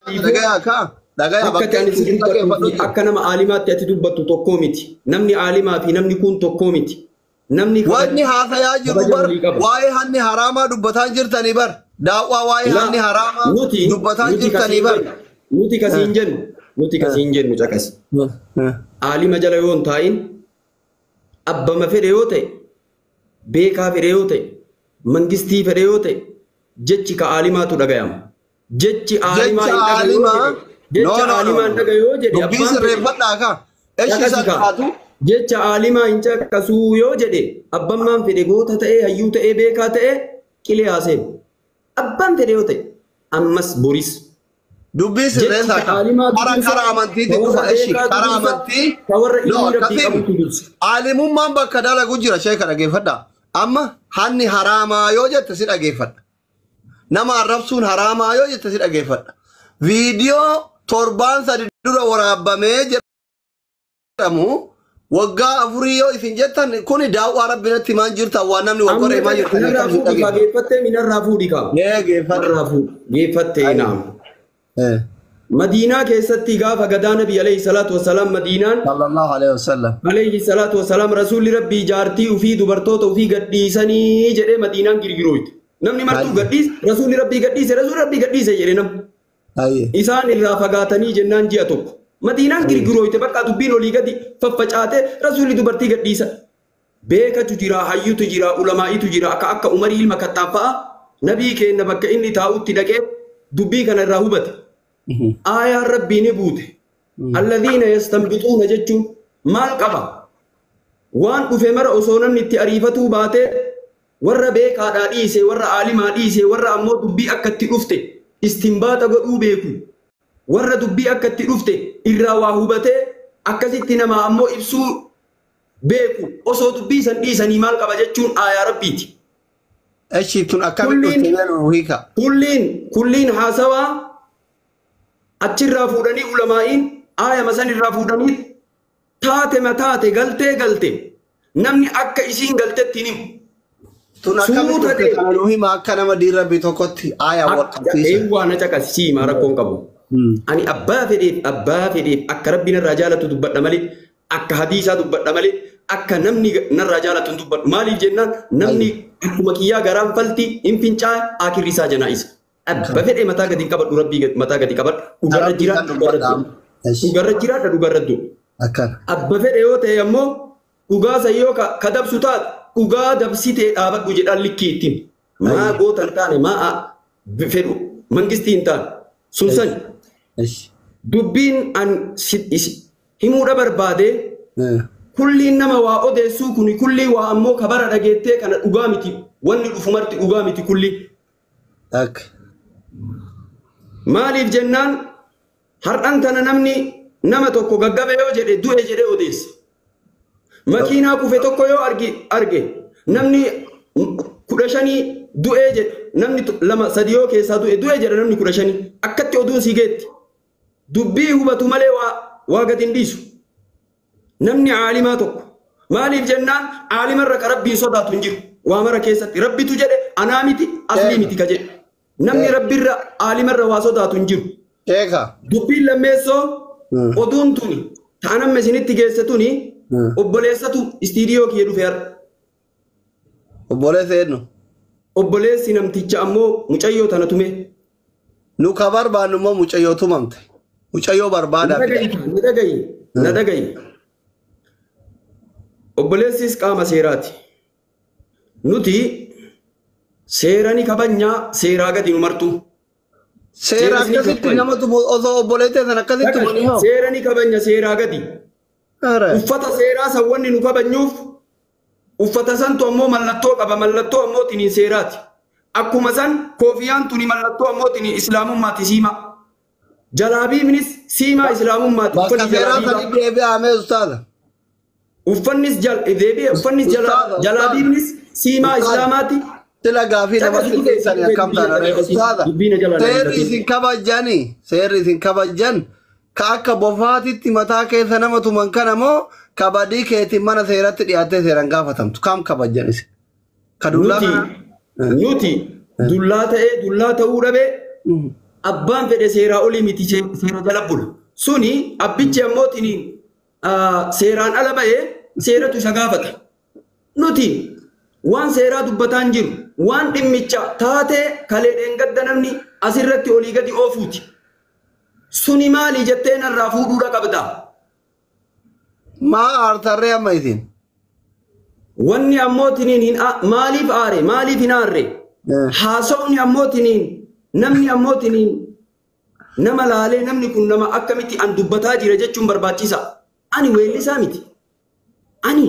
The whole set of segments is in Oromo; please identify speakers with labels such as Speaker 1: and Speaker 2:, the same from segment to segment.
Speaker 1: Dhagayaa kaa. Dhagayaa
Speaker 2: Akka
Speaker 1: bakka
Speaker 2: ani si
Speaker 1: isin
Speaker 2: dubbattuu fi
Speaker 1: dhaggeeffadhu jira.
Speaker 2: akka nama aalimaatti ati dubbattu tokkoo miti. Namni aalimaa fi namni kun tokkoo miti. Namni
Speaker 1: Wanni haasayaa jirru
Speaker 2: kabaja
Speaker 1: bar
Speaker 2: walii qaba.
Speaker 1: waa'ee hanni haraamaa dubbataa jirtanii bar. Daawwaa waa'ee
Speaker 2: La
Speaker 1: hanni haraamaa
Speaker 2: nuti
Speaker 1: dubbataa
Speaker 2: nuti
Speaker 1: jirtanii
Speaker 2: kasiin
Speaker 1: bar.
Speaker 2: jennu nuti kasiin jennu nuti kasiin jennu caqasi. Aalima jala yoo hin taa'in abbama fedhe yoo ta'e beekaa fedhe yoo ta'e mangistii fedhe yoo ta'e jechi ka aalimaatu dhagayama. Jechi aalimaa
Speaker 1: Jecha
Speaker 2: hin dhagayu yoo
Speaker 1: aalimaa.
Speaker 2: jedhe
Speaker 1: No,
Speaker 2: jecha
Speaker 1: no, no.
Speaker 2: aalimaa hin dhagayu yoo jedhe
Speaker 1: Dubbii
Speaker 2: abbaan fedhe
Speaker 1: sirreeffadhaa kaa. Eshi
Speaker 2: caqasi kaa.
Speaker 1: salphaatu.
Speaker 2: Jecha aalimaa hin caqasuu yoo jedhe abbammaan fedhe goota ta'ee hayyuu ta'ee beekaa ta'ee qilee haaseen abbaan fedhe yoo ta'e ammas boris.
Speaker 1: Dubbii
Speaker 2: Jechi
Speaker 1: sirreessaa
Speaker 2: ka
Speaker 1: kaa.
Speaker 2: aalimaatu
Speaker 1: Kara
Speaker 2: dursa
Speaker 1: kara
Speaker 2: ka
Speaker 1: amantiitti
Speaker 2: warra
Speaker 1: dhufa eshi
Speaker 2: beekaatu
Speaker 1: kara
Speaker 2: dursa
Speaker 1: amantii.
Speaker 2: ka warra
Speaker 1: No
Speaker 2: ilmii rabbii
Speaker 1: akkasiin
Speaker 2: qabutu dursa.
Speaker 1: aalimummaan bakka dalagu jira sheeka dhageeffadhaa. Amma hanni haraamaa yoo jette si dhageeffadha. Nama arrabsuun haraamaa yoo jette si dhageeffadha. Viidiyoo torbaan sadi dura waraabamee jedhamu waggaa afurii yoo isin jettan kuni daawwaa rabbi natti himaan jirtan waan namni wal
Speaker 2: Amma
Speaker 1: qoree himaa jirtan
Speaker 2: narraa
Speaker 1: akkam isin
Speaker 2: fuudhi kaa
Speaker 1: dhageeffadha.
Speaker 2: geeffattee minarraa fuudhi kaa.
Speaker 1: Nee geeffadha.
Speaker 2: Narraa fuudhi geeffattee naam.
Speaker 1: Eh.
Speaker 2: Madiinaa keessatti gaafa gadaa nabi alayhi salaatu wasalaam Madiinaan
Speaker 1: Sallallahu alaihi wasallam.
Speaker 2: alayhi salaatu wasalaam rasuulli rabbii jaartii ufii dubartoota ufii gadhiisanii jedhee Madiinaan girgirooyte. Namni martuu
Speaker 1: Hayyee.
Speaker 2: gadhiise rasuulli rabbii gadhiise rasuulli rabbii gadhiise jedhe nam.
Speaker 1: Hayyee.
Speaker 2: Isaan irraa fagaatanii jennaan ji'a tokko. Madiinaan
Speaker 1: Hayyee.
Speaker 2: girgirooyte bakka dubbiin olii gadi faffacaatee rasuulli dubartii gadhiisa. Beekatu jira, hayyutu jira, ulamaa'itu jira akka akka Umarii ilma Kattaab fa'a nabii keenya bakka inni taa'utti dhaqee dubbii kana irraa hubate. Aayaan rabbii ni buute. Alladhiina yastanbixuuna jechuun maal qaba? Waan dhufe mara osoo namni itti ariifatuu baatee warra beekaadhaa dhiise, warra aalimaa dhiise, warra ammoo dubbii akka itti dhufte istinbaata godhuu beeku. Warra dubbii akka itti dhufte irraa waa hubatee akkasitti namaa ammoo ibsuu beeku osoo dubbii san dhiisanii maal qaba jechuun aayaa rabbiiti.
Speaker 1: Eshi tun akkamitti dhufte
Speaker 2: Kulliin
Speaker 1: mee nu hiika.
Speaker 2: kulliin kulliin haasawaa achirraa fuudhanii ulamaa'iin aayama san irraa fuudhanii taate mataate galtee galte namni akka isiin galtetti hin himu.
Speaker 1: Tun akkamitti
Speaker 2: Suuta
Speaker 1: dhufte
Speaker 2: deema.
Speaker 1: kana nu hima akka nama diin rabbii tokkotti aayaa wal
Speaker 2: Akka
Speaker 1: qabsiisa.
Speaker 2: eewwaa na caqasi siima rakkoon qabu. Ani abbaa fedheef akka rabbi narraa jaalatu dubbadha malee akka hadiisaa dubbadha malee akka namni narraa jaalatu hin dubbadhu. Maaliif jennaan namni
Speaker 1: Hayyee.
Speaker 2: akkuma kiyyaa garaan falti hin fincaa'e akirri isaa janaa'isa. Abba fedhee mataa gadi hin qabadhu rabbii mataa gadi qabadhu dhugarra
Speaker 1: Rabbii
Speaker 2: jira
Speaker 1: kan
Speaker 2: dhugarra
Speaker 1: dubbadha
Speaker 2: du'u.
Speaker 1: amma. Eshi.
Speaker 2: Dhugarra jiraadha dhugarra du'u.
Speaker 1: Akkana.
Speaker 2: Abba fedhe yoo ta'e ammoo dhugaa san yoo ka dabsu taate dhugaa dabsitee dhaabadhu jedhaan likkii ittiin. Maa
Speaker 1: Hayyee.
Speaker 2: goota hin taane maa fedhu mangistii hin taane sun
Speaker 1: Eshi.
Speaker 2: sani.
Speaker 1: Eshi.
Speaker 2: Dubbiin an himuudha barbaade
Speaker 1: Eh.
Speaker 2: kulliin nama waa odeessuu kuni kullii waa ammoo kabara dhageettee kana dhugaa miti wanni dhufu marti dhugaa miti kullii.
Speaker 1: Akka.
Speaker 2: Maaliif jennaan har'an tana namni nama tokko gaggabe yoo jedhe du'e jedhee odeessa. Makiinaa kufe tokko yoo arge namni 15 du'ee jedha namni 2 3 yoo keessaa du'e du'e jedha namni 15 akkatti oduun si geetti. Dubbii hubatu malee waa gadi hin dhiisu. Namni aalimaa tokko maaliif jennaan aalimarra ka rabbiin sodaatu hin jiru. Waa mara keessatti rabbitu jedhe anaa miti aslii
Speaker 1: Sheeka.
Speaker 2: miti ka jedhe. Namni
Speaker 1: Sheeka.
Speaker 2: rabbirra aalimarra waa sodaatu hin jiru.
Speaker 1: Sheeka.
Speaker 2: Dubbiin lammeessoo oduun tuni ta'an amma isinitti geesse tuni obboleessatu istiidiyoo kiyya dhufe har'a.
Speaker 1: Obboleessa eenyu?
Speaker 2: Obboleessi namticha ammoo mucayyoo tana tume.
Speaker 1: Nu ka barbaannu immoo mucayyoo tumamte. Mucayyoo
Speaker 2: Na
Speaker 1: barbaadaa fida.
Speaker 2: dhagayi na dhagayi na dhagayi. Obboleessis qaama seeraati. Nuti seera ni kabajnaa seeraa gadi nu martu.
Speaker 1: Seera
Speaker 2: Seera ni
Speaker 1: akkasitti
Speaker 2: kabajna.
Speaker 1: nama tumu osoo obboleettii sana akkasitti tumanii hoo?
Speaker 2: Seera ni kabajna seeraa gadi.
Speaker 1: Ara.
Speaker 2: Uffata seeraa san wanni nu kabajnuuf uffata santu ammoo mallattoo qaba mallattoo ammoo tiniin seeraati. Akkuma san koofiyaan tuni mallattoo ammoo tiniin islaamummaati siima. Jalaabiinis siimaa islaamummaati.
Speaker 1: Bakka
Speaker 2: Uffanni
Speaker 1: seeraa
Speaker 2: jalaabiibaa.
Speaker 1: sanii deebi'amee ustaaza.
Speaker 2: Uffannis deebi'e uffannis
Speaker 1: Ustaaza, ustaaza.
Speaker 2: jalaabiinis siimaa
Speaker 1: Ustaaza.
Speaker 2: islaamaati.
Speaker 1: Sila gaafii
Speaker 2: Caqasi
Speaker 1: namatti
Speaker 2: dhufee
Speaker 1: dhiyeessanii akkam taana ree ustaaza.
Speaker 2: dubbiina jalaa
Speaker 1: Seerri
Speaker 2: dubbatiin.
Speaker 1: isin kabajjani seerri isin kabajjan ka akka bofaatitti mataa keessa nama tuman kana moo ka badii keetiin mana seeratti dhiyaattee seeraan gaafatamtu kam kabajjan isin? Ka dullaa
Speaker 2: Nuti
Speaker 1: kana?
Speaker 2: nuti dullaa ta'ee dullaa ta'uu dhabee Abbaan fedhe seeraa olii miti, seera jala bula. Suni abbichi ammootiin seeraan ala ba'ee seeratu isa gaafata. Nuti waan seeraa dubbataan jiru, waan dhimmicha taatee kalee dheengadda namni asirratti olii gadi oofuuti. Suni maali jettee narraa fuudhuudha qabda.
Speaker 1: Maa aartarree amma isin?
Speaker 2: Wanni ammootiniin maaliif aare, maaliif hin aarre? Haasawni ammootiniin namni ammootiniin nama laalee namni kun nama akkamitti an dubbataa jira jechuun barbaachisa. Ani weellisaa miti. Ani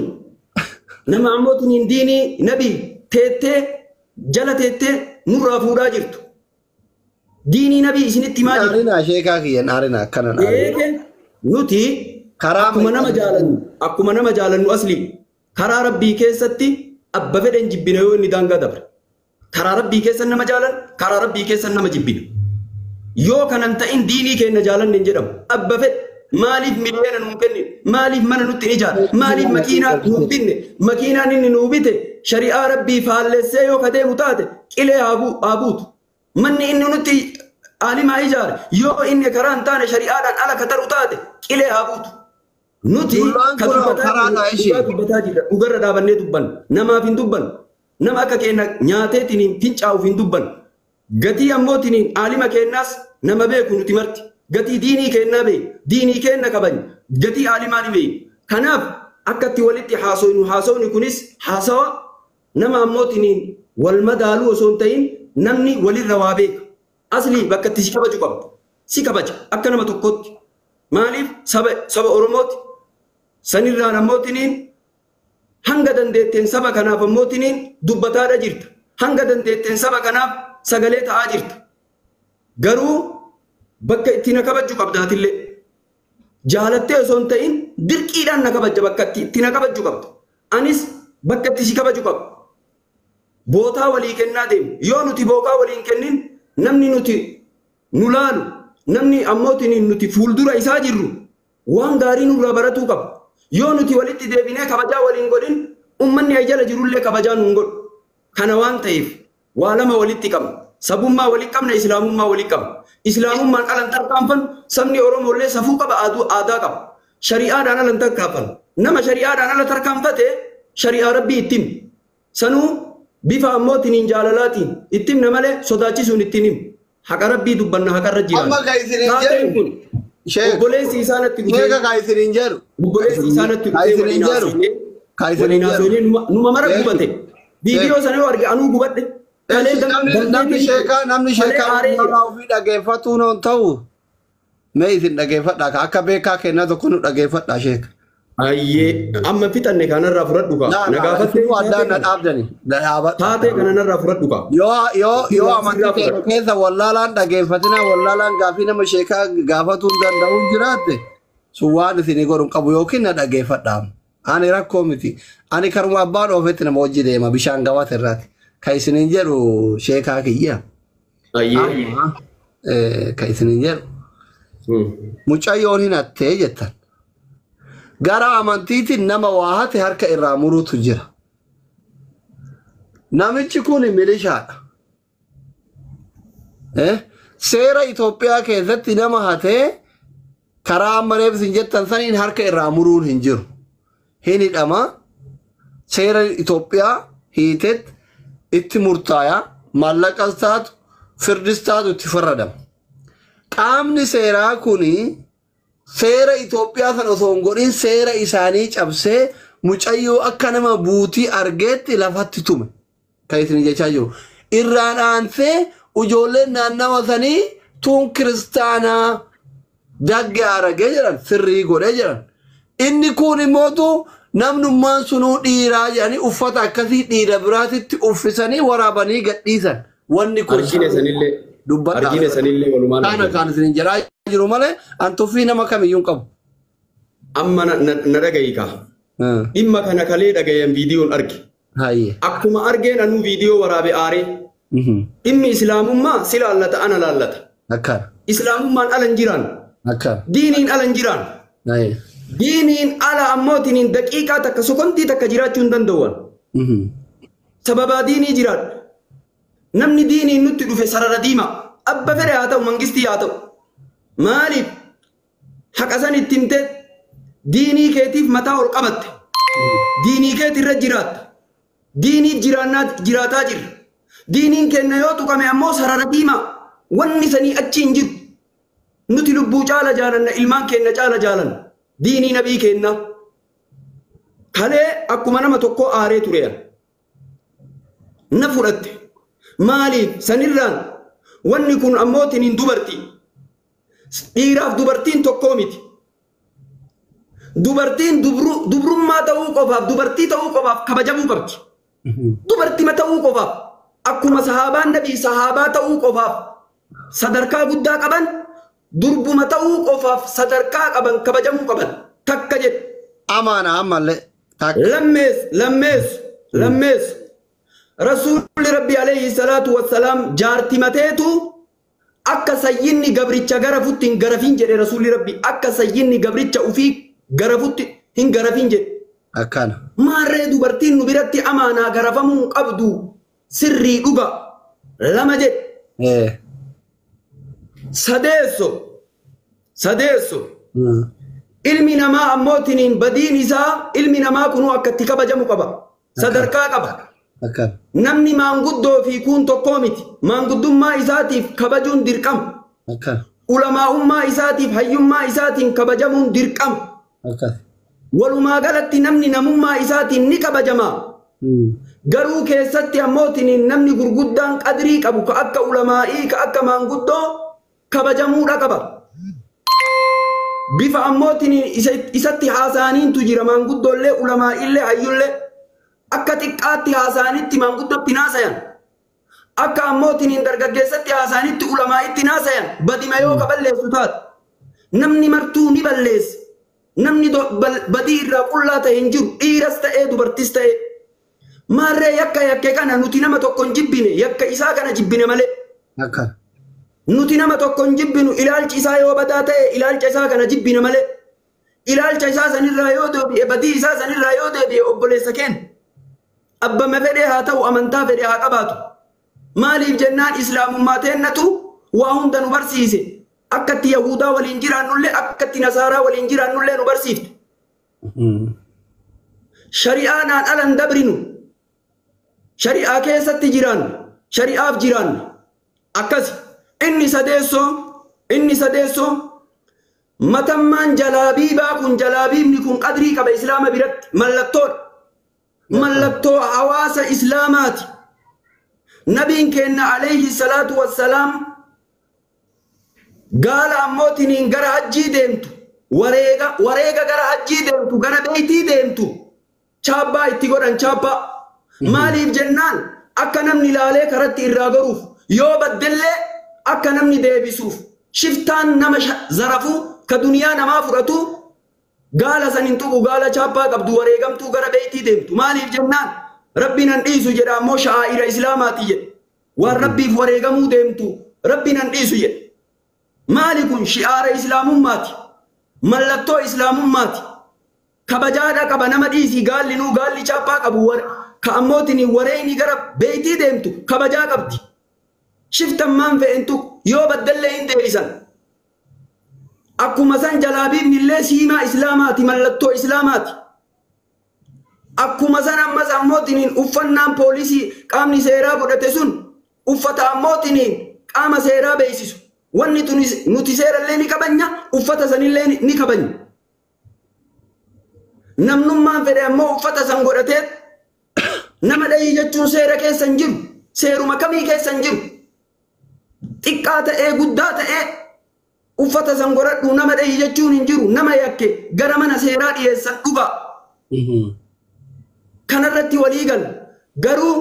Speaker 2: nama ammootiniin diinii nabi teettee jala teettee nurraa fuudhaa jirtu. Diinii nabii isinitti himaa jirtu.
Speaker 1: Aarinaa sheekaa kiyyan aarinaa akkanan aarinaa.
Speaker 2: Nuti akkuma nama jaalannu, akkuma nama jaalannu asli karaa rabbii keessatti abba fedhen jibbina yoo inni daangaa dabre. Karaa rabbii keessa nama jaalan, karaa rabbii keessa nama jibbina. Yoo kanan ta'in diinii keenya jaalanne hin jedhamu. Abba fedhe maaliif miliyoona nuu kennine? Maaliif mana nutti hin ijaarre? Maaliif makiinaa nuu binne? Makiinaan inni nuu bite shari'aa rabbii faallessee yoo ka deemu taate qilee haa buutu. Manni inni nutti aalimaa ijaare yoo inni karaa hin taane shari'aadhaan ala ka taru taate qilee haa buutu. Nuti ka dubbataa jirra. Dhugarra dhaabannee dubbanna. Namaaf hin dubbannu. Nama akka keenya nyaateetiin fincaa'uuf hin dubbannu. Gatii ammootiin aalima keenyaas nama beeku nuti marti. Gatii diinii keenyaa beeku. Diinii keenya kabajna. Gatii aalimaa ni beeku. Kanaaf akka itti walitti haasofnu, haasofni kunis haasawa nama ammootiin wal madaaluu osoo hin ta'in namni walirra waa beeka. Asli bakka itti si kabaju qabdu. Si kabaja akka nama tokkootti. Maaliif saba Oromooti. Sanirraan ammootiin hanga dandeetteen saba kanaaf ammootiin dubbataadha jirta. Hanga dandeetteen saba kanaaf sagalee ta'aa jirta. Garuu bakka itti na kabaju qabdaatillee. Jaalattee osoo hin ta'in dirqiidhaan na kabajja, bakka itti na kabaju qabda. Anis bakka itti si kabaju qaba. Bootaa walii kennaa deemu. Yoo nuti bookaa walii hin kennin namni nuti nu laalu, namni ammootiin nuti fuuldura isaa jirru waan gaarii nurraa baratuu qaba. Yoo nuti walitti deebinee kabajaa waliin godhin ummanni ay jala jirullee kabajaa nuun godhu. Kana waan ta'eef waa lama walitti qabna. Sabummaa walitti qabna, islaamummaa walitti qabna. Islaamummaan ala hin tarkaanfannu, sabni Oromollee safuu qaba, aadaa qaba. Shari'aadhaan ala hin tarkaanfannu. Nama shari'aadhaan ala tarkaanfate shari'aa rabbii itti himi. Sanuu bifa ammootiin jaalalaatiin itti himna malee sodaachisuun ittiin himu. Haqa rabbii dubbanna, haqarra jiraanna.
Speaker 1: Amma kan isin hin jedhu.
Speaker 2: Obboleessi isaa natti dhufee.
Speaker 1: Sheeka kan isin hin jedhu.
Speaker 2: Obboleessi isaa natti dhufee waliin haasofnee. Waliin haasofnee numa mara gubate. Viidiyoo sana yoo arge anuu gubadhe.
Speaker 1: Namni sheekaa namni sheekaa nama ofii dhageeffatu noon ta'u. Mee isin dhageeffadhaa akka beekaa kennaa tokko nu dhageeffadhaa sheeka.
Speaker 2: Ayyee amma fixanne kanarraa fudhadhu kaa. Na gaafattee
Speaker 1: addaan na dhaabdani.
Speaker 2: Taatee kanarraa fudhadhu kaa.
Speaker 1: Yoo amantii keessa wallaalaan dhageeffatina, wallaalaan gaafii nama sheekaa gaafatuu hin danda'u jiraatte sun waan isinii godhu qabu yookiin na dhageeffadhaa. Ani rakkoo miti. Ani karuma abbaan oofetti nama hojii deema bishaan gabaata irraati. Kan isiniin jedhu sheekaa kiyya.
Speaker 2: Ayyee.
Speaker 1: Kan isiniin jedhu. Mucayyoon hin hattee jettan. Gara amantiitiin nama waa hate harka irraa muruutu jira. Namichi kun milishaadha. Seera Itoophiyaa keessatti nama hatee karaa amma reef isin jettan saniin harka irraa muruun hin jiru. Hin hidhama. Seera Itoophiyaa hiitetti itti murtaaya. Maallaqas taatu firdis taatu itti faradama. Qaamni seeraa kuni seera Itoophiyaa sana osoo hin godhin seera isaanii cabsee mucayyoo akka nama buutii argeetti lafatti tume. Kan isin jechaa jiru. Irraan aansee ijoolleen naannawa sanii tuun kiristaanaa dagge aragee jedhan sirrii godhee jedhan. Inni kun immootu namnummaan sunuu dhiiraa jedhanii uffata akkasii dhiira biraatitti uffisanii waraabanii gadhiisan. Wanni kun
Speaker 2: Argine sanillee.
Speaker 1: dubbadha.
Speaker 2: Argine sanillee walumaan.
Speaker 1: Kana kan isin jedhaa jiru malee an tuffii nama kamiyyuu hin qabu.
Speaker 2: Amma na dhagahi kaa. Dhimma kana kalee dhagayan viidiyoon arge.
Speaker 1: Hayyee.
Speaker 2: Akkuma argeen anuu viidiyoo waraabe aaree. Dhimmi islaamummaa si laallata ana laallata.
Speaker 1: Akkana.
Speaker 2: Islaamummaan ala hin jiraan.
Speaker 1: Akkana.
Speaker 2: Diiniin ala hin jiraan.
Speaker 1: Hayyee.
Speaker 2: Diiniin ala ammootiin daqiiqaa takka sekontii takka jiraachuu hin danda'an. Sababaa diinii jiraadha. Namni diiniin nutti dhufe sarara diimaa. Abba fedhe haa ta'u, mangistii haa ta'u. Maaliif haqa san itti himtee diinii keetiif mataa ol qabatte. Diinii keeti irra jiraatta. Diiniif jiraataa jirra. Diiniin keenya yoo tuqame ammoo sarara diimaa. Wanni sanii achi hin jiru. Nuti lubbuu caala jaalanna, ilmaan keenya caala jaalanna. Diinii nabii keenya. Kalee akkuma nama tokkoo aaree ture. Na fudhatte. Maaliif sanirraan wanni kun ammoo tiniin dubartii. Dhiiraaf dubartiin tokkoo miti. Dubartiin dubrummaa ta'uu qofaaf, dubartii ta'uu qofaaf kabajamuu qabdi. Dubartima ta'uu qofaaf akkuma sahaabaan nabii sahaabaa ta'uu qofaaf sadarkaa guddaa qaban, durbuma ta'uu qofaaf sadarkaa qaban kabajamuu qaban takka jedhe.
Speaker 1: Amaana ammallee takka.
Speaker 2: Lammees Rasuulli Rabbi alayhi salaatu wassalaam jaartimateetu akka sayyinni gabricha garafutti hin garafin jedhe. Rasuulli Rabbi akka sayyinni gabricha ufii garafutti hin garafin jedhe.
Speaker 1: Akkana.
Speaker 2: Maarree dubartiin nu biratti amaanaa garafamuu hin qabdu, sirrii dhuga lama jedhe. Sadeesso ilmi namaa ammootiniin badiin isaa, ilmi namaa kunuu akka itti kabajamu qaba. Sadarkaa qaba.
Speaker 1: Akkana.
Speaker 2: Namni maanguddoo fi kuun tokkoo miti. Maanguddummaa isaatiif kabajuun dirqama.
Speaker 1: Akkana.
Speaker 2: Ulamaa'ummaa isaatiif hayyummaa isaatiin kabajamuun dirqama.
Speaker 1: Akkana.
Speaker 2: Walumaa galatti namni namummaa isaatiin ni kabajama. Garuu keessatti ammootiniin namni gurguddaan qadrii qabu ka akka ulamaa'ii, ka akka maanguddoo kabajamuudha qaba. Bifa ammootiniin isatti haasa'aniintu jira, maanguddoollee, ulamaa'illee, hayyullee akka xiqqaatti haasa'anitti maanguddootti naasayan. Akka ammootiniin dargaggeessatti haasa'anitti ulamaa'itti naasayan. Badima yoo ka balleessu taate. Namni martuu ni balleessa. Namni badii irraa qullaa ta'e hin jiru. Dhiiras ta'ee dubartis ta'ee. Maarree yakka yakke kana nuti nama tokko hin jibbine, yakka isaa kana jibbine malee.
Speaker 1: Akkana.
Speaker 2: Nuti nama tokko hin jibbinu, ilaalchi isaa yoo badaa ta'e ilaalcha isaa kana jibbine malee. Ilaalcha isaa sanirraa yoo deebi'e, badii isaa sanirraa yoo deebi'e, obboleessa keenya. Abbama fedhee haa ta'u, amantaa fedhee haa qabaatu. Maaliif jennaan islaamummaa teennatu waa hunda nu barsiise. Akka itti Yahudaa waliin jiraannullee, akka itti Nasaaraa waliin jiraannullee nu barsiifte. Shari'aadhaan alan dabrinu. Shari'aa keessatti jiraanna. Shari'aaf jiraanna. Akkasi. Inni sadeessoo matammaan jalaabiibaa kun, jalaabiibni kun qadrii qaba islaama biratti, mallattoodha. Mallattoo hawaasa islaamaati. Nabiin keenya alayhi salaatu wassalaam gaala ammootiniin gara hajjii deemtu, wareega gara hajjii deemtu, gara beeytii deemtu chaabbaa itti godhan, chaabbaa. Maaliif jennaan akka namni ilaalee karatti irraa goruuf, yoo baddellee akka namni deebisuuf. Shiftaan nama zarafuu ka duniyaa namaa fudhatu gaala san hin tuqu, gaala chaappaa qabdu wareegamtuu gara beeytii deemtu. Maaliif jennaan rabbiin han dhiisu jedha, ammoo sha'aa'ira islaamaati jedhe. Waan rabbiif wareegamuu deemtu rabbiin han dhiisu jedhe. Maali kun shi'aara islaamummaati. Mallattoo islaamummaati. Kabajaadha qaba nama dhiisii gaalli nuu gaalli chaappaa qabu ka ammootiin wareeyni gara beeytii deemtu kabajaa qabdi. Shiftan maan fe'en tuqu, yoo baddallee hin deebisan. Akkuma san jalaabiibni illee siimaa islaamaati, mallattoo islaamaati. Akkuma san ammas ammootiin uffannaan poolisii qaamni seeraa godhate sun uffata ammootiin qaama seeraa beeksisu. Wanni tuni nuti seerallee ni kabanya, uffata sanillee ni kabanya. Namnummaan fedhe ammoo uffata san godhatee nama dhayii jechuun seera keessa hin jiru. Seeruma kamii keessa hin jiru. Xiqqaa ta'ee guddaa ta'ee uffata san godhadhu nama dhayii jechuun hin jiru. Nama yakke gara mana seeraa dhiyeessan, dhugaa. Kanarratti walii gala. Garuu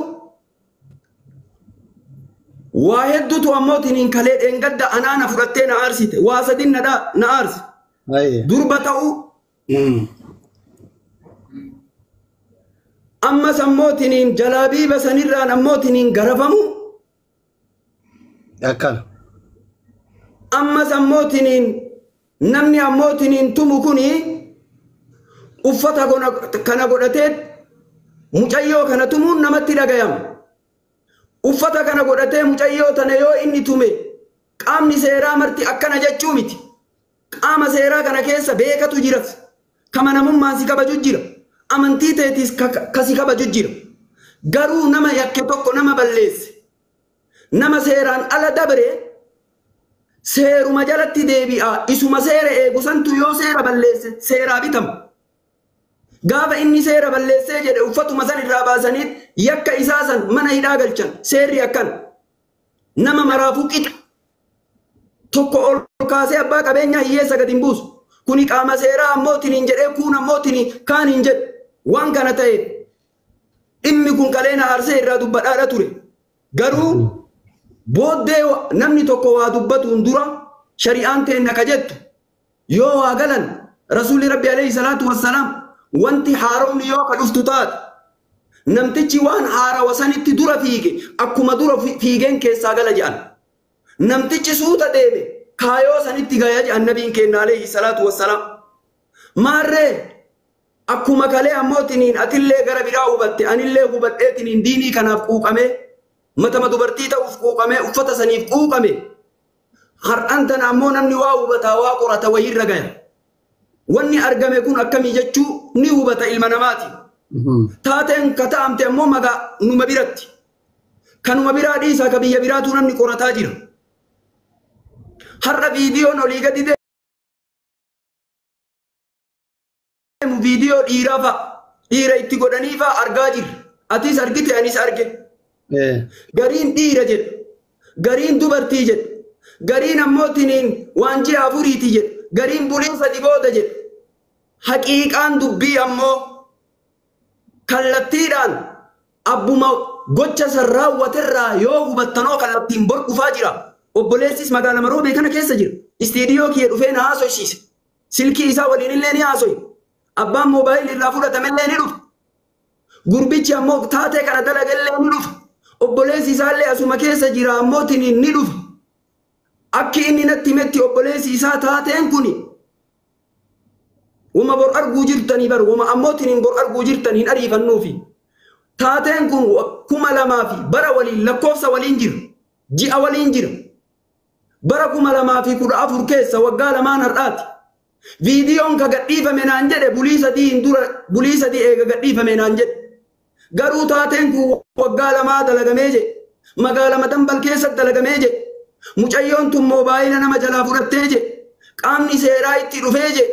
Speaker 2: waa hedduutu ammootiin kalee dheengadda anaana fudhattee na aarsite. Waa sadin na aarse. Durba ta'uu, ammas ammootiin jalaabiiba sanirraan ammootiin garafamu.
Speaker 1: Akkana.
Speaker 2: Ammas ammootiin namni ammootiin tumu kuni uffata kana godhatee mucayyoo kana tumuun namatti dhagayama. Uffata kana godhatee mucayyoo tana yoo inni tume Qaamni seeraa marti akkana jechuu miti. Qaama seeraa kana keessa beekatu jiras. Kama namummaan si kabaju jira. Amantii teetiis ka si kabaju jira. Garuu nama yakke tokko nama balleesse. Nama seeraan ala dabre seeruma jalatti deebi'a. Isuma seera eegu santu yoo seera balleesse seeraa bitama. Gaafa inni seera balleessee jedhe uffatuma san irraa baasaniit yakka isaa san mana hidhaa galchan. Seerri akkana. Nama maraafuu qixa. Tokko ol kaasee abbaa qabeenyaa hiyyeessa gadi hin buusu. Kuni qaama seeraa ammootiin hin jedhee kuun ammootiin kaan hin jedhu. Waan kana ta'eef dhimmi kun kaleena aarsee irraa dubbadhaadha ture. Garuu booddee namni tokko waa dubbatuun dura shari'aan teenna ka jettu yoo waa galan rasuulli rabbi alayhi salaatu wassalaam wanti haaromni yoo ka dhuftu taate namtichi waan haarawa sanitti dura fiige akkuma dura fiigeen keessaa gala jedhan. Namtichi suuta deeme kaayoo sanitti gaya jedhan nabiin keenna alayhi salaatu wassalaam. Maarree akkuma kalee ammootiniin atillee gara biraa hubatte anillee hubadheetiniin diinii kanaaf quuqamee matama dubartii ta'uuf quuqamee uffata saniif quuqame har'an tana ammoo namni waa hubataa waa qorata wayiirra gaya. Wanni argame kun akkamii jechuu ni hubata ilma namaati. Taateen ka ta'amte ammoo magaa numa biratti. Kanuma biraa dhiisaa ka biyya biraatu namni qorataa jira. Har'a viidiyoon olii gadi deemu viidiyoo dhiiraa fa'a. Dhiira itti godhanii fa'a argaa jirra. Atis argite anis arge. Gariin dhiira jedha. Gariin dubartii jedha. Gariin ammoo tiniin waan ji'a afuriiti jedha. Gariin bulii sadi booda jedha. Haqiiqaan dubbii ammoo kallattiidhaan abbuma gocha san raawwaterraa yoo hubattanoo kallattiin bor dhufaa jira. Obboleessis magaalaa Maroobee kana keessa jira. Istiidiyoo kiyya dhufee na haasofsiise. Silkii isaa waliin illee ni haasoye. Abbaan moobaayilii irraa fudhatamellee ni dhufa. Gurbichi ammoo taatee kana dalagallee ni dhufa. Obboleessi isaallee asuma keessa jira ammoo tiniin ni dhufa. Akki inni natti himetti obboleessi isaa taateen kuni wama bor arguu jirtanii bar wama ammoo tiniin bor arguu jirtan hin ariifannuufi. Taateen kun 2000 fi bara waliin lakkoofsa waliin jira. Ji'a waliin jira. Bara 2014 keessa waggaa lamaan har'aati. Viidiyoon ka gadhiifame naan jedhe bulii sadii hin dura bulii sadii eega gadhiifame naan jedhe. Garuu taateen kun waggaa lamaa dalagamee jedhe. Magaalaa Madambal keessatti dalagamee jedhe. Mucayyoon tun moobaayila nama jalaa fudhattee jedhe. Qaamni seeraa itti dhufee jedhe.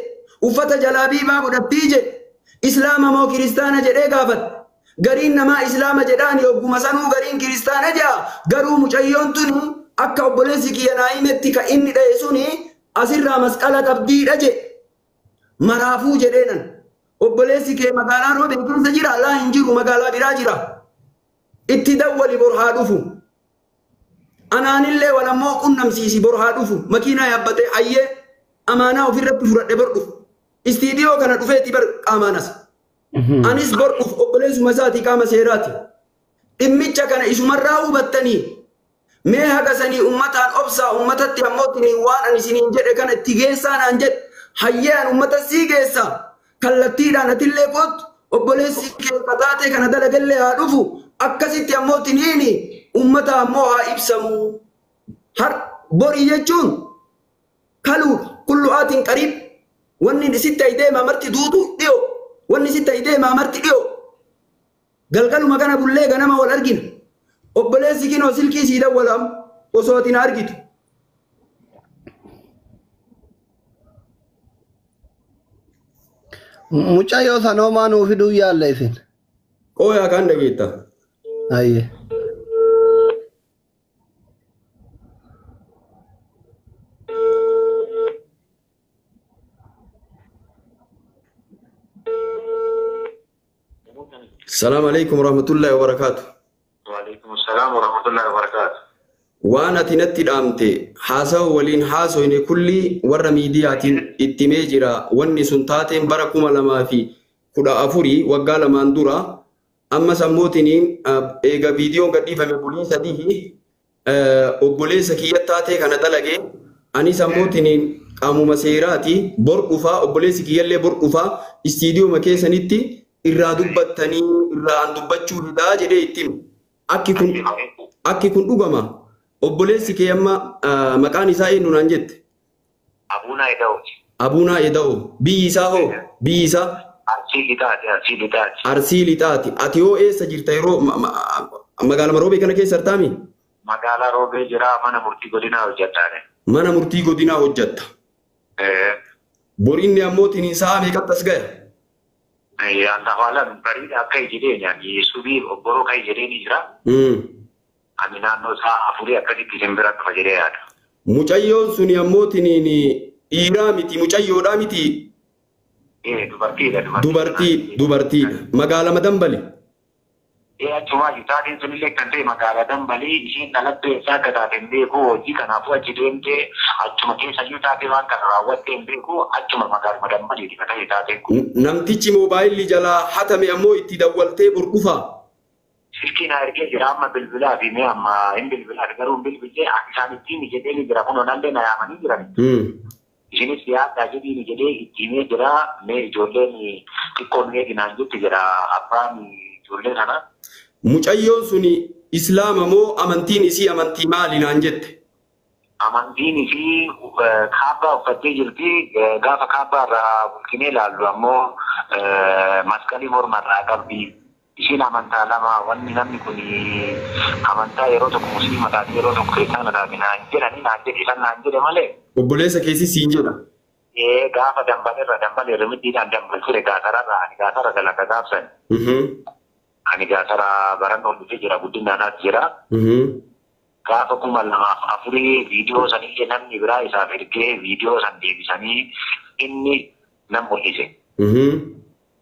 Speaker 2: Uffata jalaa biibaa godhattii jedhe. Islaama moo kiristaana jedhee gaafate. Gariin namaa islaama jedhaani ogguma sanuu gariin kiristaana jedha. Garuu mucayyoon tuni akka obboleessi kiyya naa himetti ka inni dha'e suni asirraa masqala qabdiidha jedhe. Maraafuu jedheenan. Obboleessi kee magaalaa Roobee keessa jira laa hin jiru magaalaa biraa jira. Itti dawwali bor haa dhufu. Anaanillee wal ammoo qunnamsiisi bor haa dhufu. Makiinaa yaabbatee hayyee amaanaa ofirratti fudhadhe bor dhufu. Istiidiyoo kana dhufeeti bar qaamaanas. Anis bor dhufu obboleessuma isaatii qaama seeraati. Dhimmicha kana isumarraa hubattanii mee haga sanii ummataan obsaa ummatatti ammoo waan ani isiniin jedhe kana itti geessaa naan jedhe hayyee an ummata sii geessaa kallattiidhaan atillee kottu obboleessi kee kataatee kana dalagallee haa dhufu akkasitti ammoo tiniini ummata ammoo haa ibsamu. Har borii jechuun kaluudha kullu aatiin qariib wanni sitti ayi deemaa marti duutu dhiyoo wanni sitti ayi deemaa marti dhiyoo galgaluma kana bullee ganama wal argina. Obboleessi kinoo silkii sii dawwalamu osoo ati na argitu.
Speaker 1: Mucayyoo sanoomaa nuu fiduu yaalla isin.
Speaker 2: Qooyaa kaan dhageetta.
Speaker 1: Ayyee.
Speaker 2: Salaam alaikum warahmatullahi wabarakaatu.
Speaker 3: Waalaikum salaam warahmatullahi wabarakatuh.
Speaker 2: Waan ati natti dhaamte haasawa waliin haasoyne kulli warra miidiyaatiin itti himee jira. Wanni sun taateen bara 2014 waggaa lamaan dura ammas ammootiniin eega viidiyoon gadhiifame bulii sadii obboleessa kiyya taatee kana dalage anis ammootiniin qaamuma seeraati bor dhufaa obboleessi kiyyallee bor dhufaa istiidiyooma keessanitti irraa dubbattanii irraa an dubbachuu hidaa jedhee itti hime. Akki kun dhugama. Obboleessi kee amma maqaan isaa eenyu naan jette?
Speaker 3: Abuunaa Eda'ooti.
Speaker 2: Abuunaa Eda'oo. Biyyi isaa hoo? Biyyi isaa?
Speaker 3: Arsii Lixaati. Arsii Lixaati.
Speaker 2: Arsii Lixaati. Ati hoo eessa jirta yeroo magaalaa Roobee kana keessa jirtaami?
Speaker 3: Magaalaa Roobee jira, mana murtii godinaa hojjettaani.
Speaker 2: Mana murtii godinaa hojjetta. Bor inni ammoo tiniin sa'a meeqatti as gaya?
Speaker 3: Allahu alam, bariidha akka jedheen ani subii obboroo kan jedheen jira. Ani naannoo sa'a 4 akkasitti isin bira dhufa jedhee yaada.
Speaker 2: Mucayyoon suni ammoo tiniin dhiiraa miti, mucayyoodhaa miti?
Speaker 3: Dubartiidha.
Speaker 2: Dubartiidha. Magaalaa Dambali.
Speaker 3: Achumaa taateen sunillee kan ta'e magaalaa Dambalii, isheen dhalattee eessaa akka taate hin beeku, hojii kanaafuu achi deemtee achuma keessa iyyuu taatee waan kana raawwattee hin beeku, achuma magaaluma Dambaliiti kan ta'e taateen kun.
Speaker 2: Namtichi moobaayilli jalaa hatame ammoo itti dawwaltee bor dhufaa?
Speaker 3: Silkii naa ergee jira, amma bilbilaa fi mee amma hin bilbilaa fi garuu hin bilbillee isaan ittiin jedhee ni jira, kunoo nallee na yaamanii jiran. Isinis dhiyaadhaa jedhiin jedhee itti himee jira, mee ijoolleen xiqqoon eeginaan jetti jira abbaan ijoollee sana.
Speaker 2: Mucayyoon suni Islaama moo amantiin isii amantii maali naan jette?
Speaker 3: Amantiin isii kaabbaa uffattee jirti. Gaafa kaabbaa irraa bulchinee ilaallu ammoo masqalii morma irraa qabdi. Ishiin amantaa lama, wanni namni kun amantaa yeroo tokko musliima taate, yeroo tokko kiristaana taate naan jedhanii naan jedhe, isan naan jedhe malee.
Speaker 2: Obboleessa keessi siin jedha.
Speaker 3: Gaafa dambalirra dambalee rimiddiidhaan dambal ture gaasararra, ani gaasara dalaga gaafsan. Ani gaasara barannoo dhufee jira, guddinaanaas jira. Gaafa 2004 viidiyoo sanillee namni biraa isaaf ergee viidiyoo san deebisanii inni nam mul'ise.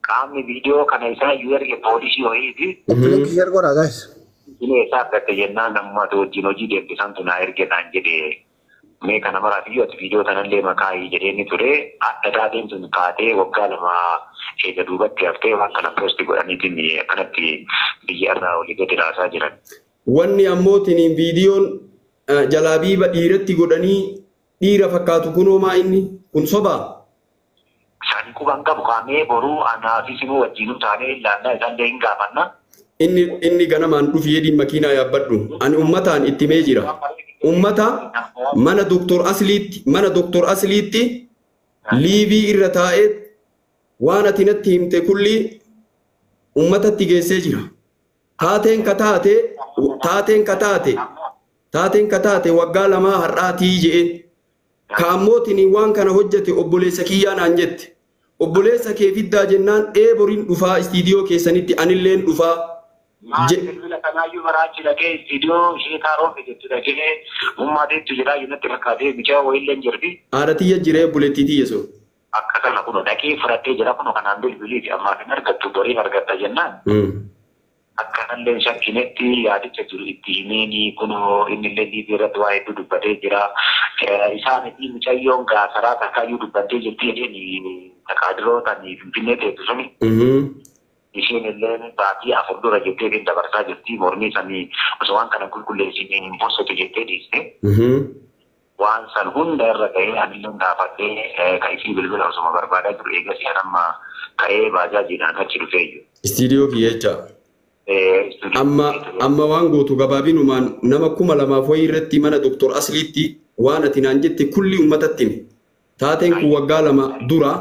Speaker 3: Qaamni viidiyoo kana isaa iyyuu erge poolisii wayiiti.
Speaker 1: Link share godhaa guys.
Speaker 3: Inni eessaa argatte jennaan namummaatu wajjin hojii deemte santu naa erge naan jedhe. Mee kana maraaf iyyuu ati viidiyoo tanallee makaayii jedhee inni ture. Adda taateen sun kaatee waggaa 2 eega duubatti haftee waan kana poosti godhaniitiin akkanatti biyya irraa olii gadi raasaa jiran.
Speaker 2: Wanni ammoo tiniin viidiyoon jalaabiiba dhiiratti godhanii dhiira fakkaatu kunoo maa inni kun sobaa?
Speaker 3: Sani quban qabu kaamee boruu anaa fi sinuu wajjinuu taanee ilaallaa, isaallee hin gaafanna.
Speaker 2: Inni ganamaan dhufi jedhiin makiinaa yaabbadhu. Ani ummataan itti himee jira. Ummata mana Doktor Asliitti, mana Doktor Asliitti liivii irra taa'ee waan ati natti himte kulli ummatatti geessee jira. Taateen ka taate taateen ka taate taateen ka taate waggaa 2 har'aatii je'een. Ka ammootiin waan kana hojjete obboleessa kiyyaa naan jette. Obboleessa kee fiddaa jennaan ee boriin dhufaa istiidiyoo keessanitti anilleen dhufaa.
Speaker 3: Maali bilbila kanaayyuu baraachi dhaqee istiidiyoo ishee kaaroofe jettu dhaqee uummateetu jira natti fakkaatee mucaa wayiillee jirti.
Speaker 2: Haadha tiyya jiree, obboleettii tiyya sun.
Speaker 3: Akka kana kun dhaqee fudhattee jira, kun kanaan bilbiliiti ammaaf hin argattu, boriin argatta jennaan. Akkanallee shakkinetti yaadicha jiru itti himeeni, kunoo innillee liivii irratti waa hedduu dubbatee jira. Isaan itti mucayyoon gaasaraa takkaayyuu dubbattee jirti jedheen, takaadiroo tan Finfinnee teessu suni. Isheen illee baatii 4 dura jettee kan dabarsaa jirti. Mormii sanii osoo waan kana qulqulleessinee hin bosotu jettee dhiiste. Waan san hunda irra ga'ee anillee gaafadhee kan isii bilbila osuma barbaadaa jiru eegas amma ka'ee baajaajiidhaan achi dhufee jiru.
Speaker 2: Istiidiyoo kiyya jecha. Amma waan gootu gabaabinumaan nama 2000 wayii irratti mana Doktor Asliitti waan ati naan jette kulli uummatatti himi. Taateen kun waggaa 2 dura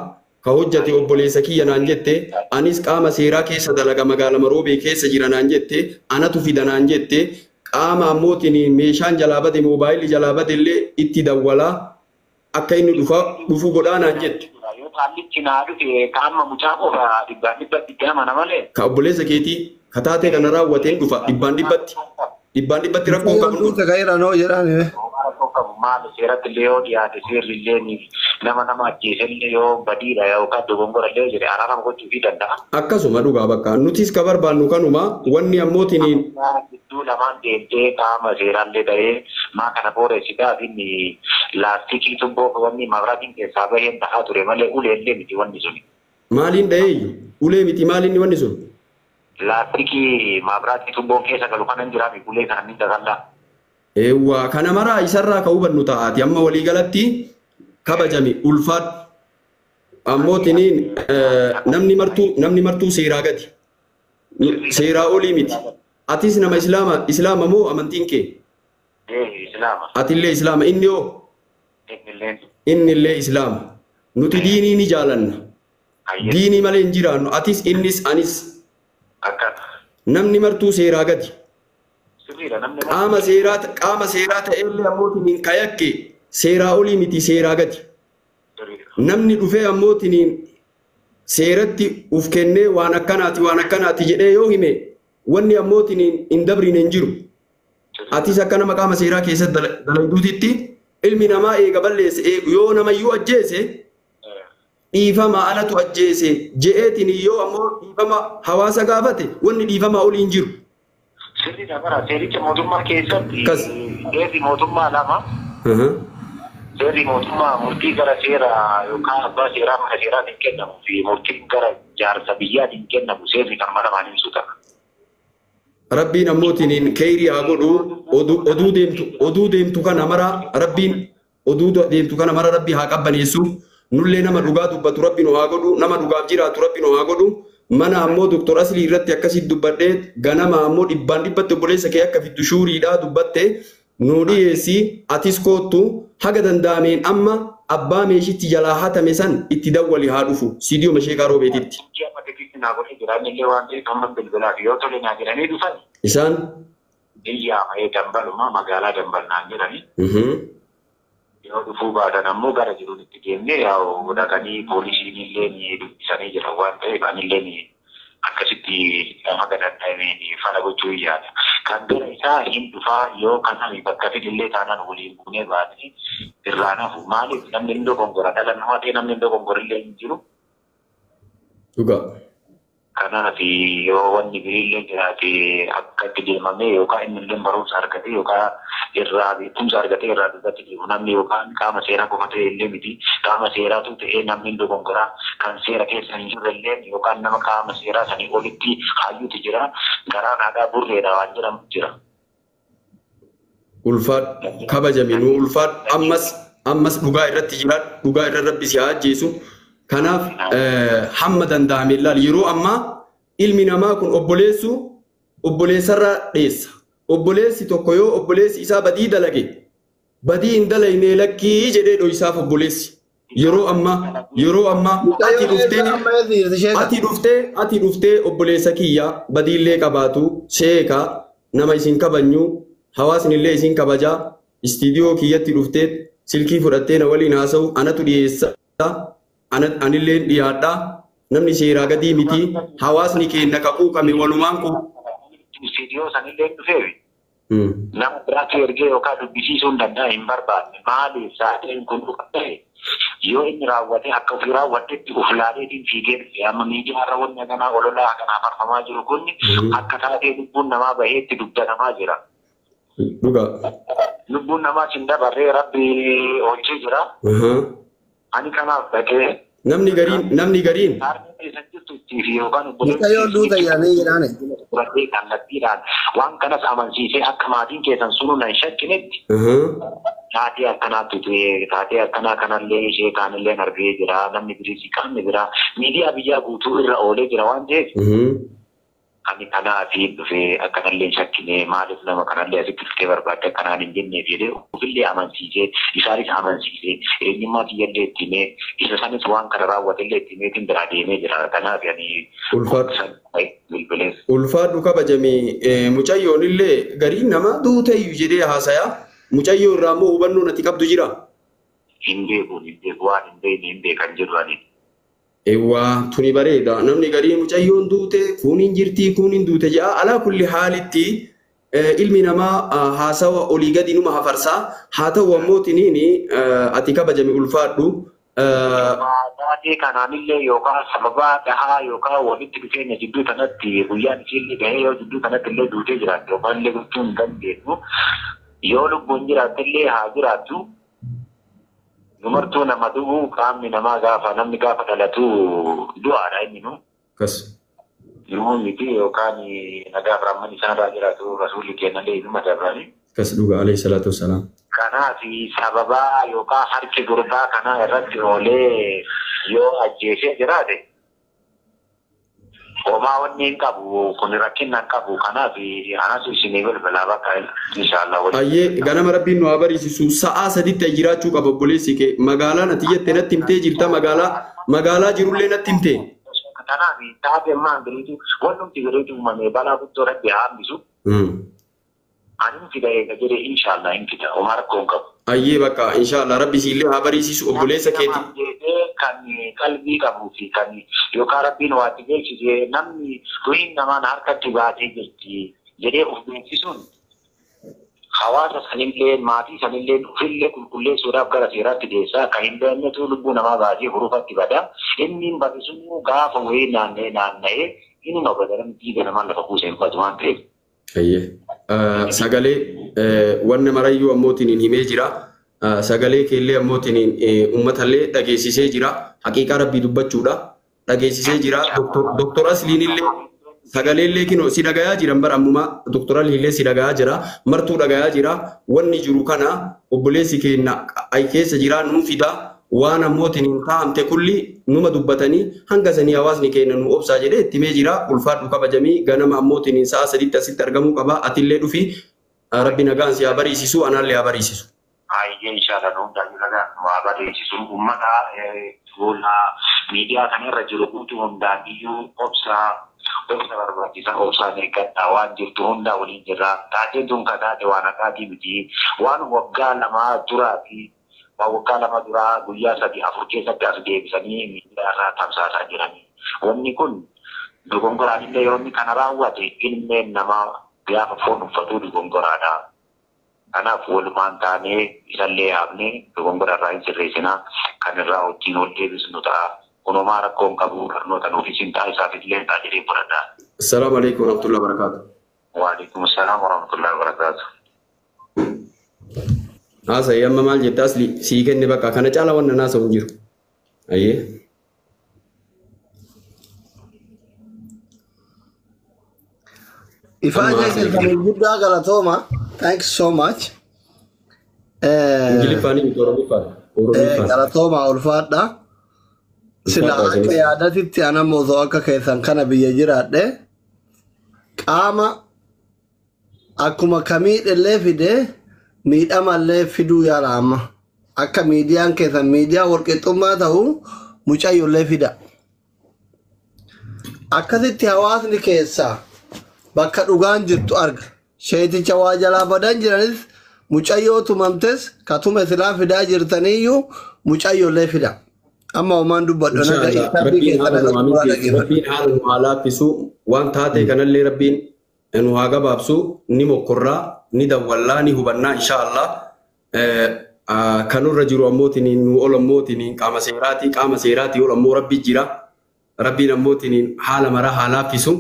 Speaker 2: ka hojjate obboleessa kiyya naan jette, anis qaama seeraa keessa dalaga, magaalaa Maroobee keessa jira naan jette, anatu fida naan jette, qaama ammootiin meeshaan jalaa bade, moobaayilli jalaa bade illee itti dawwalaa akka inni dhufu godhaa naan jette.
Speaker 3: Yoo taallichi naa dhufe qaama mucaa qofa 100% amana malee.
Speaker 2: Ka obboleessa keetii ka taatee kana raawwateen dhufa 100%. 100% rakkoon qabu.
Speaker 1: Duuta ka'eera noo jedhaan.
Speaker 3: Rakkoo qabu maali, seeratti illee yoo dhiyaate seerri illee nama ajjeese illee yoo badiidha yookaan dogongora illee jedhe araarama gochuufii danda'a.
Speaker 2: Akkasuma dhugaa bakka nutis ka barbaannu kanuma wanni ammootiin.
Speaker 3: Gidduu lamaan deemtee qaama seeraallee ta'ee maa kana booreessitaa fi inni laastikii tubboo wanni mabraatiin keessaa baheen tahaa ture malee ulee illee miti wanni suni.
Speaker 2: Maaliin dha'eeyyu? Ulee miti, maaliin wanni sun?
Speaker 3: Laastikii mabraatii tubboon keessa galu kana hin jiraami, ulee kana ni dagallaa.
Speaker 2: Eewwa, kana maraa isarraa ka hubannu ta'aati, amma waliigalatti kabajami, ulfaadhu. Ammootiniin namni martuu seeraa gadi. Seeraa olii miti. Atis nama islaama, islaama moo amantiin kee?
Speaker 3: Islaama.
Speaker 2: Atillee Islaama inni hoo? Innillee Islaama. Nuti diinii ni jaalanna. Diinii malee hin jiraannu. Atis innis anis. Namni martuu seeraa gadi. Qaama seeraa ta'ellee ammootiin kayakke seeraa olii miti seeraa gadi. Namni dhufee ammootiin seeratti uf kennee waan akkanaati jedhee yoo hime wanni ammootiin hin dabrine hin jiru. Atis akka nama qaama seeraa keessatti dalayduutitti ilmi namaa eega balleesse yoo namayyuu ajjeese dhiifama anatu ajjeese je'eetiin yoo ammoo dhiifama hawaasa gaafate wanni dhiifama olii hin jiru.
Speaker 3: Sirriidha bara seericha mootummaa keessatti seerri mootummaa lama. Seerri mootummaa murtii gara seeraa yookaan abbaa seeraa mana seeraatiin kennamu fi murtiin gara jaarsa biyyaatiin kennamu seerri kan mana lamaan ibsu ta'a.
Speaker 2: Rabbiin ammootiin keeyrii haa godhu oduu deemtu kana mara rabbiin oduu deemtu kana mara rabbi haa qabbaneessu nullee nama dhugaa dubbatu rabbi nu haa godhu nama dhugaaf jiraatu rabbi nu haa godhu mana ammoo Dr. Aslii irratti akkasitti dubbadhee ganama ammoo dhibbaan dhibbatti obboleessa kee akka fiddu shuuriidhaa dubbatte nu dhiyeessi atis koottu haga danda'ameen amma abbaa meeshitti jalaa hatame san itti dawwali haa dhufu siidiyoo masheeqaa roobeetitti. Isaan?
Speaker 3: Biyya dambaluma magaalaa dambal naan jedhani. Yoo dhufuu baatan ammoo gara jiruun itti deemnee yaa'u dhaqanii poolisiin illee ni dubbisanii jiran waan ta'eef anillee akkasitti haga danda'ameen fala gochuu yaada. Kan gara isaa hin dhufaa yoo kanaan bakka fidillee taanaan waliin buunee baatee irraa nafu maaliif namni hin dogongora dhala namaa ta'e namni hin dogongorillee hin jiru.
Speaker 2: Dhugaa.
Speaker 3: Kanaaf yoo wanni biriillee jiraate akka itti deemamee yookaan inni illee barumsa argate yookaan irraa beekumsa argate irraa dubbatti deemu namni yookaan qaama seeraa qofa ta'e illee miti qaama seeraatu ta'ee namni hin dogongoraa kan seera keessa hin jirre illee yookaan nama qaama seeraa sanii olitti hayyuutu jira garaan haadhaa burreedha waan jedhamu jira.
Speaker 2: Ulfaadhu kabajami nu ulfaadhu ammas dhugaa irratti jiraadhu dhugaa irra rabbi si haa ajjeesu. Kanaaf hamma danda'ame ilaali yeroo ammaa ilmi namaa kun obboleessu obboleessarraa dheessa. Obboleessi tokko yoo obboleessi isaa badii dalage badii hin dalagne lakkii jedhee dho'isaaf obboleessi. Yeroo ammaa ati dhuftee obboleessa kiyya badiillee qabaatu sheeka nama isin kabajnu hawaasni illee isin kabajaa istiidiyoo kiyyatti dhuftee silkii fudhattee na waliin haasa'u anatu dhiyeessa. Anillee dhiyaadha namni seeraa gadii miti hawaasni keenya kakuu kame walumaan kun.
Speaker 3: Istiidiyoo sanillee dhufeefi. Nama biraatti ergee yookaan dubbisiisuu hin danda'a hin barbaanne maaliif sa'aatiin kun dhufa ta'e yoo inni raawwate akka ofii raawwadhetti of laaleetiin fiigee dhufe amma miidiyaa irra wanni akkanaa ololaa akkanaa farfamaa jiru kun akka taatee lubbuun namaa bahee itti dubbatamaa jira.
Speaker 2: Dhugaa.
Speaker 3: Lubbuun namaa sin dabarree rabbi oolchee jira. Ani kanaaf dhaqee.
Speaker 2: Namni gariin.
Speaker 1: Mucayyoo duuta jedhanii jedhaani.
Speaker 3: Kallattiidhaan waan kanas amansiisee akka maatiin keessan sunuu nan shakkinetti. Taatee akkanaatti ture taatee akkanaa kanallee ishee kaanillee argee jira namni biriis qaamni biraa miidiyaa biyyaa guutuu irra oolee jira waan ta'eef. Ani kanaaf dhufee akkanallee shakkine maaliif nama kanallee asitti dhuftee barbaadde akkanaan hin jenneef jedhee ofillee amansiisee isaanis amansiisee eenyummaa kiyyallee itti himee isa sanis waan kana raawwatellee itti himeetiin biraa deemee jira. Kanaaf ani
Speaker 2: ulfaadhu kabajame mucayyoon illee gariin nama duuteeyyu jedhee haasayaa mucayyoo irraa immoo hubannoon ati qabdu jira.
Speaker 3: Hin beeku waan hin beekne hin beekan jedhu ani.
Speaker 2: Eewwaa tuni bareeda namni garii mucayyoon duute kun hin jirti kun hin duute jedha alaa kulli haalitti ilmi namaa haasawa olii gadi numa hafarsaa haa ta'u ammoo tiniini ati kabajame ulfaadhu.
Speaker 3: Taatee kanaanillee yookaan sababa dhahaa yookaan walitti dhufeenya jidduu kanatti guyyaan ishiillee gahee yoo jidduu kanatti illee duutee jiraatti yookaan illee gochuu hin dandeenyu yoo lubbuun jiraatti illee haa jiraattu. Dumartuu nama du'u qaamni namaa gaafa namni gaafa dhalatu du'aadha inni nu.
Speaker 2: Kas.
Speaker 3: Yeroo miti yookaan nagaaf rahman isaanirraa jiraatu rasuulli kennallee inuma dabrani.
Speaker 2: Kas dhugaa alayhi salaatu wassalaam.
Speaker 3: Kanaaf sababaa yookaan harki gurbaa kanaa irratti oolee yoo ajjeesee jiraate Homaa wanni hin qabu kun rakkina hin qabu kanaaf anas isinii bilbilaa bakka inshaallah waliin.
Speaker 2: Ayyee ganama rabbiin nu haa bariisisu sa'aa saditti jiraachuu qaba obboleessi kee magaalaan ati jette natti himtee jirta magaalaa jirullee natti himtee.
Speaker 3: Kanaaf taatee ammaa biriitu wannumti biriitu uumame balaa guddoo rabbi haa hambisu. Ani hin fida eega jedhee inshaallah hin fida homaa rakkoo hin qabu.
Speaker 2: Ayyee bakka inshaallah rabbi siillee haa bariisisu obboleessa keeti.
Speaker 3: Kan qalbii qabuu fi kan yookaan rabbiin waatti beeksise namni ruhiin namaan harkatti baatee jirti jedhee of beeksisuun hawaasa sanillee maatii sanillee ofillee qulqulleessuudhaaf gara seeraatti geessaa kan hin beeknetu lubbuu namaa baasee hurufatti bada inni hin badu sun gaafa wayii naanna'ee naanna'ee inni obadaran diiga namaan lafa kuusee hin badu waan ta'eef.
Speaker 2: Ayyee sagalee wanna marayyuu ammootiin himee jira. Sagalee keellee ammootiin uummatallee dhageessisee jira. Haqiiqaa rabbii dubbachuudha. Dhageessisee jira. Doktor Asliin illee sagaleellee kinoo si dhagayaa jiran bara ammumaa Doktor Asliin si dhagayaa jira. Martuu dhagayaa jira. Wanni jiru kana obboleessi keenya ay keessa jira nuu fida. Waan ammootiin hin taa'amte kulli numa dubbatanii hanga sanii hawaasni keenya nu obsaa jedhee itti himee jira. Ulfaadhu kabajamii ganama ammootiin sa'a sadiitti asitti argamuu qaba. Atillee dhufi rabbi nagaan si haa bariisisu anaallee haa bariisisu.
Speaker 3: Ayyee inshallah nu hundaa nagaan nu haa bariisisu uummata fuula miidiyaa kanarra jiru guutuu hundaan iyyuu obsaa obsa barbaachisaa obsaan eeggadhaa waan jirtu hundaa waliin jirra. Taateen tun kan taate waan haqaatii miti waan waggaa lamaa duraa fi waan waggaa lama duraa guyyaa 3-4 keessatti as deebisanii miidiyaa irraa tamsaasaa jiranii. Wanni kun dogongoraan illee yeroo inni kana raawwate ilmeen namaa gaafa foon uffatu dogongoraadha. Kanaaf walumaan taanee isallee yaabnee dogongora irraa hin sirreessinaa kan irraa wajjin ol deebisnu ta'a. Kunumaa rakkoo hin qabu barnoota nuuf isin ta'a isaaf illee ta'a jedhee fudhadha.
Speaker 2: Assalaamu alaikum warahmatullahi wabarakatuh.
Speaker 3: Waalaikum salaam warahmatullahi wabarakatuh.
Speaker 2: Haasa'ee amma maal jette asli sii kenne bakka kana caala wanna naasa'u hin jiru. Ayyee.
Speaker 1: Ifaa keessan guddaa galatooma. Thanks so much.
Speaker 2: Ingiliffaan miti Oromiffaan.
Speaker 1: Galatooma ulfaadha. Sila akka yaadatitti ana osoo akka keessan kana biyya jiraadhe qaama akkuma kamiidhallee fide miidhamallee fiduu yaala amma. Akka miidiyaan keessan miidiyaa walqixxummaa ta'u mucayyollee fida. Akkasitti hawaasni keessaa bakka dhugaan jirtu arga. Sheeticha waa jalaa badan jiranis mucayyoo tumamtes katume silaa fidaa jirtaniyyuu mucayyollee fida. Amma homaan dubbadhu
Speaker 2: Rabbiin haala nu haa laaffisu waan taate kanallee rabbiin nu haa gabaabsu ni mokkorraa ni dawwallaa ni hubannaa inshaallah. Kanurra jiru ammootiin nu ol ammootiin qaama seeraatii ol ammoo rabbi jira. Rabbiin ammootiin haala maraa haa laaffisu.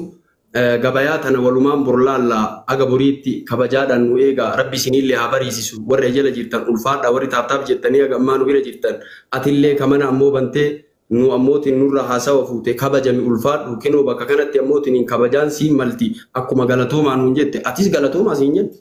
Speaker 2: Gabayaa tana walumaan borlaallaa aga boriitti kabajaadhaan nu eegaa rabbi isinillee haa bariisisu warri jala jirtan ulfaadhaa warri taaptaap jettanii aga ammaa nu bira jirtan atillee kamana ammoo bantee nu ammootiin nurra haasawa fuute kabajami ulfaadhu kinoo bakka kanatti ammootiin kabajaan siin malti akkuma galatoomaa nuun jette atis galatoomaa siin jette.